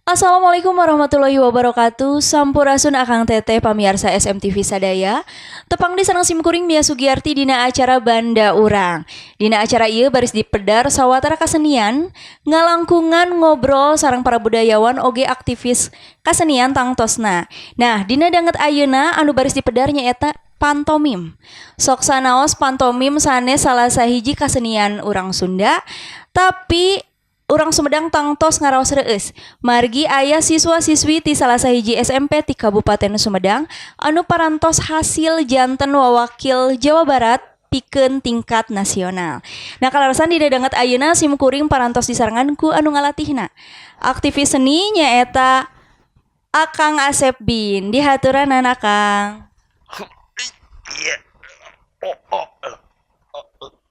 Assalamualaikum warahmatullahi wabarakatuh. Sampurasun, Akang, Teteh, pamiarsa SMTV sadaya. Tepang deui sareng simkuring, Mia Sugiyarti, dina acara Banda Urang. Dina acara ieu baris dipedar sawatara kasenian, ngalangkungan ngobrol sareng para budayawan oge aktivis kasenian tangtosna. Nah, dina danget ayeuna anu baris dipedar nyaeta pantomim. Sok sanaos pantomim sanes salah sahiji kasenian urang Sunda, tapi urang Sumedang tangtos ngaraos reueus. Margi aya siswa-siswi ti salah sahiji SMP ti Kabupaten Sumedang anu parantos hasil janten wawakil Jawa Barat pikeun tingkat nasional. Nah, kaleresan di danget ayeuna sim kuring parantos disarengan ku anu ngalatihna. Aktivis seni nyaeta Akang Asep Bin. Dihaturanan, Akang. Iya. Oh.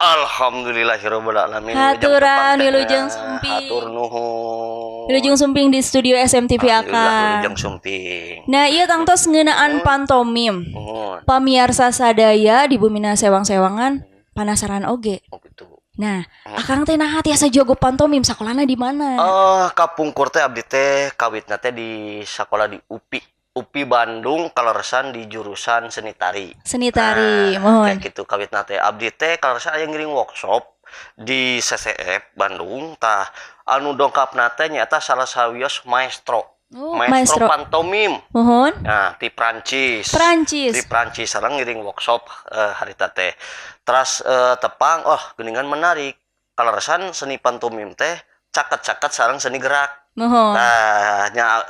Alhamdulillahirabbil alamin. Haturan wilujeng sumping. Hatur nuhun. Wilujeng sumping di studio SMTV, Alhamdulillah, Akang. wilujeng sumping. Nah, iya, tangtos ngeunaan pantomim. Nuhun. Pamiarsa sadaya di bumina sewang-sewangan penasaran oge. Oh gitu. Nah, Akang teh naha tiasa jago pantomim, sakolana di mana? Oh, kapungkur teh abdi teh kawitna teh di sekolah di UPI. UPI Bandung, kaleresan di jurusan seni tari. Seni tari, Nah, mohon. kayak gitu kawitna teh abdi teh kaleresan aya ngiring workshop di CCF Bandung, tah anu dongkapna teh nyaeta salah sawios maestro. Oh, maestro, maestro. Pantomim. Mohon. Nah, di Prancis. Prancis. Di Prancis sareng ngiring workshop harita teh. Teras tepang, oh, geuningan menarik. Kaleresan seni pantomim teh caket-caket sareng seni gerak. Mohon. Tah, nya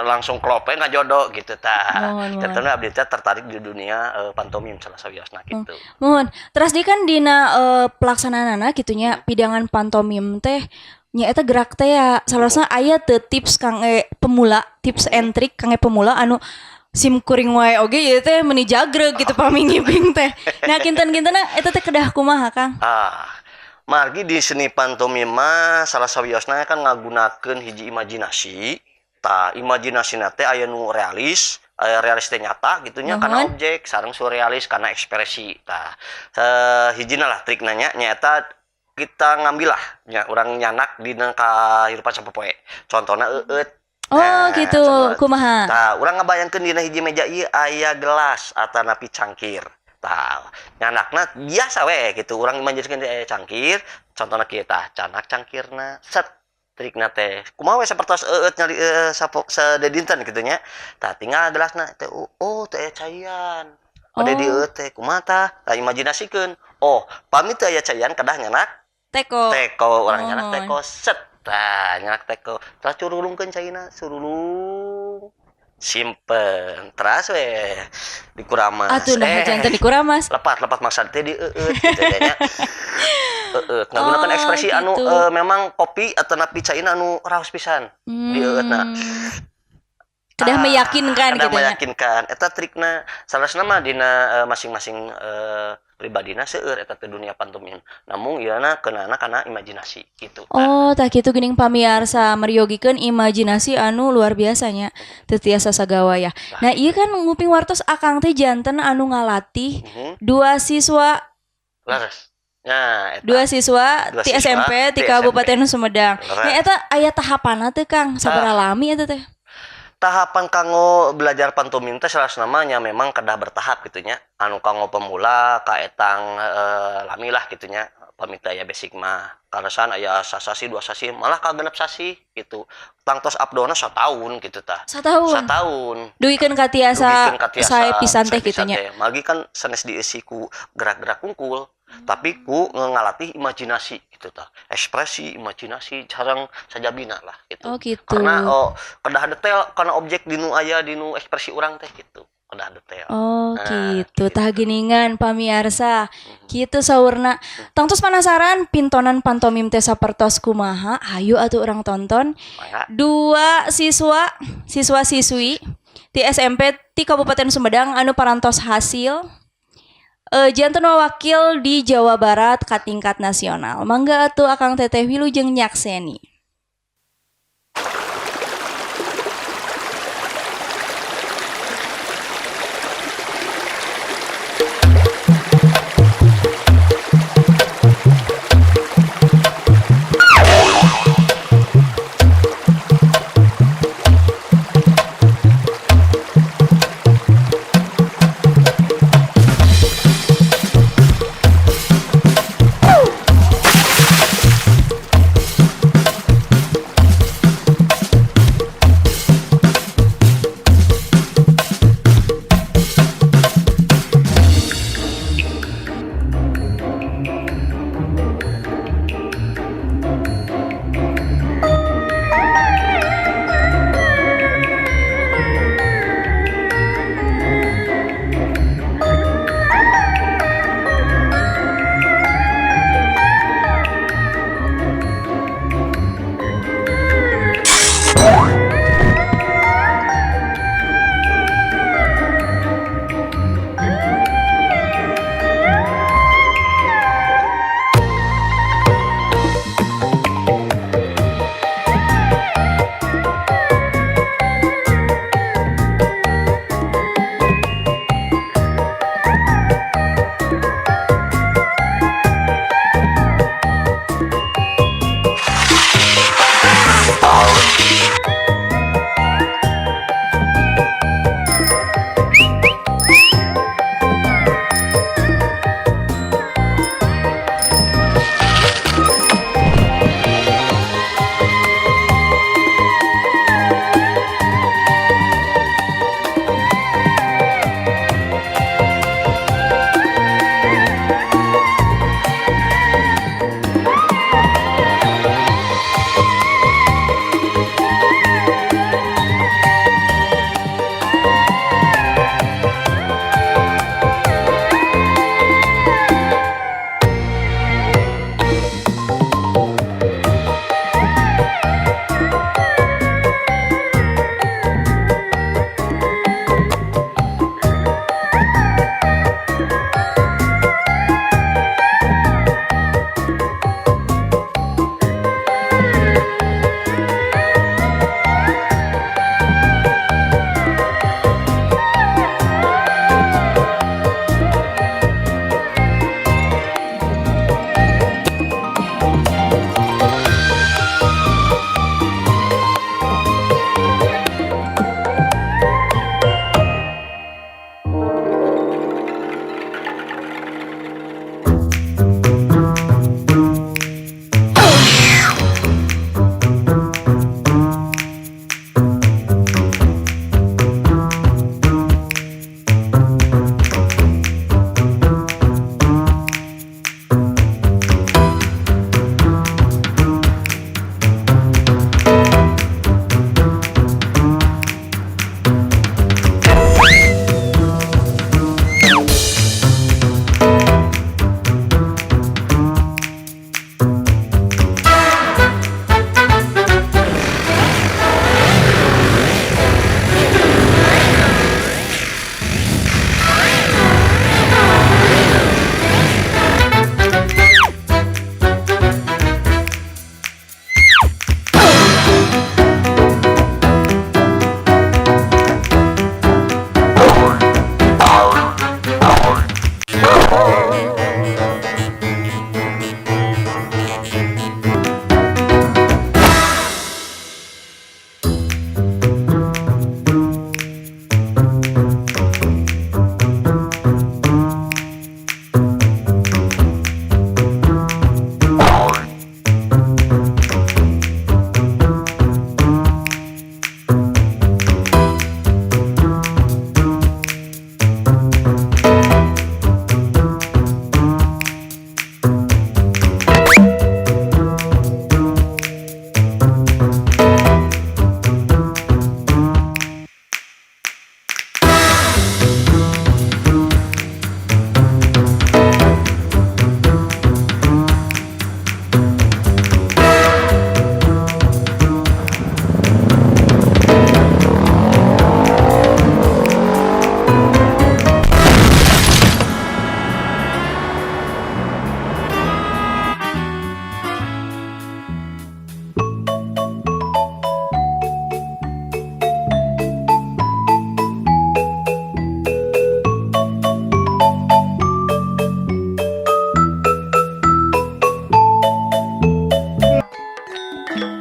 langsung klope ngajodo gitu tah. Mohon, mohon. Tentunya abdi teh tertarik di dunia pantomim salah sawiosna gitu. Mohon. Terus di kan dina pelaksanaanana gitunya, pidangan pantomim teh nyaeta gerak teh ya. Salarasna aya teu tips kangge pemula, tips and trick kangge pemula anu sim kuring wae oge ieu teh meuni jagreg gitu pami ngibing teh. Nah, kinten-kintenna eta teh kedah kumaha, Kang? Ah, margi di seni pantomim mah salah sawiosna kan ngagunakeun hiji imajinasi. Tah, imajinasina teh aya nu realis, aya realis teh nyata gitunya karena objek, sareng surrealis karena ekspresi. Tah, hijina lah trikna nya nyaeta kita ngambil lah nya urang nyanak dina kahirupan sapopoe. Contohna eueut. Oh, Nah, gitu. contohna. Kumaha? Tah, urang ngabayangkeun dina hiji meja ieu aya gelas atanapi cangkir. Tah, nyanakna biasa we gitu. Urang imajinasikeun aya cangkir, contohna kieu tah, canak cangkirna, set, trikna teh. Kumaha we sapertos eueut nyali sapo sadedinten kitu nya. Tah, tinggal gelasna teh, oh, teh aya caian. Pada di eueut teh kumaha tah? Tah, imajinasikeun. Oh, pami teu aya caian kedah nyanak Teko. Teko, urang nyanak teko, set. Tah, nyanak teko. Terus curulungkeun caina, surulung. Simpen. Teras we dikuramas. Atuh nah janten dikuramas. Lepat lepat maksad teh di eueut gitu nya. Eueut ngagunakeun ekspresi anu memang kopi atanapi caina anu raos pisan di eueutna. Kedah Ah, meyakinkan kedah gitu nya. Meyakinkan. Eta trikna. Salasna mah dina masing-masing pribadina seueur eta teh dunia pantomim. Namun ieu na keunana kana imajinasi gitu. Tah. Oh, tah kitu geuning, pamiarsa, meryogikeun imajinasi anu luar biasanya. Teu tiasa sagawayah. Nah, ieu kan nguping wartos Akang teh janten anu ngalatih dua siswa. Leres. Nah, eta. Dua siswa Dua ti siswa SMP ti ti Kabupaten Sumedang. Leres. Nah, eta aya tahapanna teu, Kang? Sabaraha lami eta teh? Tahapan kanggo belajar pantomim teh salah namanya memang kedah bertahap gitu nya. Anu kanggo pemula kaetang lami lah gitu nya. Pami teu aya basic mah. Kaleresan aya sasasi, 2 sasi, malah ka 6 sasi gitu. Tangtos abdona sataun gitu tah. Sataun. Sataun. Dugikeun ka tiasa Dugikeun ka tiasa sae pisan teh sae kitu pisan nya. teh. Margi kan sanes dieusi ku gerak-gerak kungkul, tapi ku ngalatih imajinasi gitu tah. Ekspresi, imajinasi sareng sajabina lah gitu. Oh, gitu. Karena oh, kedah detail karena objek dinu aya dinu ekspresi urang teh gitu. Kedah detail. Oh, Nah, gitu. gitu. Tah geuningan, pamiarsa. Kitu saurna. Tangtos penasaran pintonan pantomim teh sapertos kumaha? Hayu atuh urang tonton. Mangga. Dua siswa, siswa-siswi ti SMP ti Kabupaten Sumedang anu parantos hasil janten wakil di Jawa Barat ka tingkat nasional. Mangga atuh, Akang, Teteh, wilujeng nyakseni.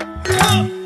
Nya.